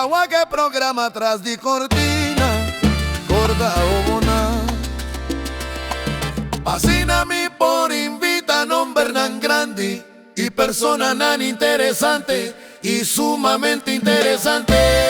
Ta wak e programa Tras di Cortina, corda obo na. Asina mi por invita nombernan grandi y personanan interesante y sumamente interesante.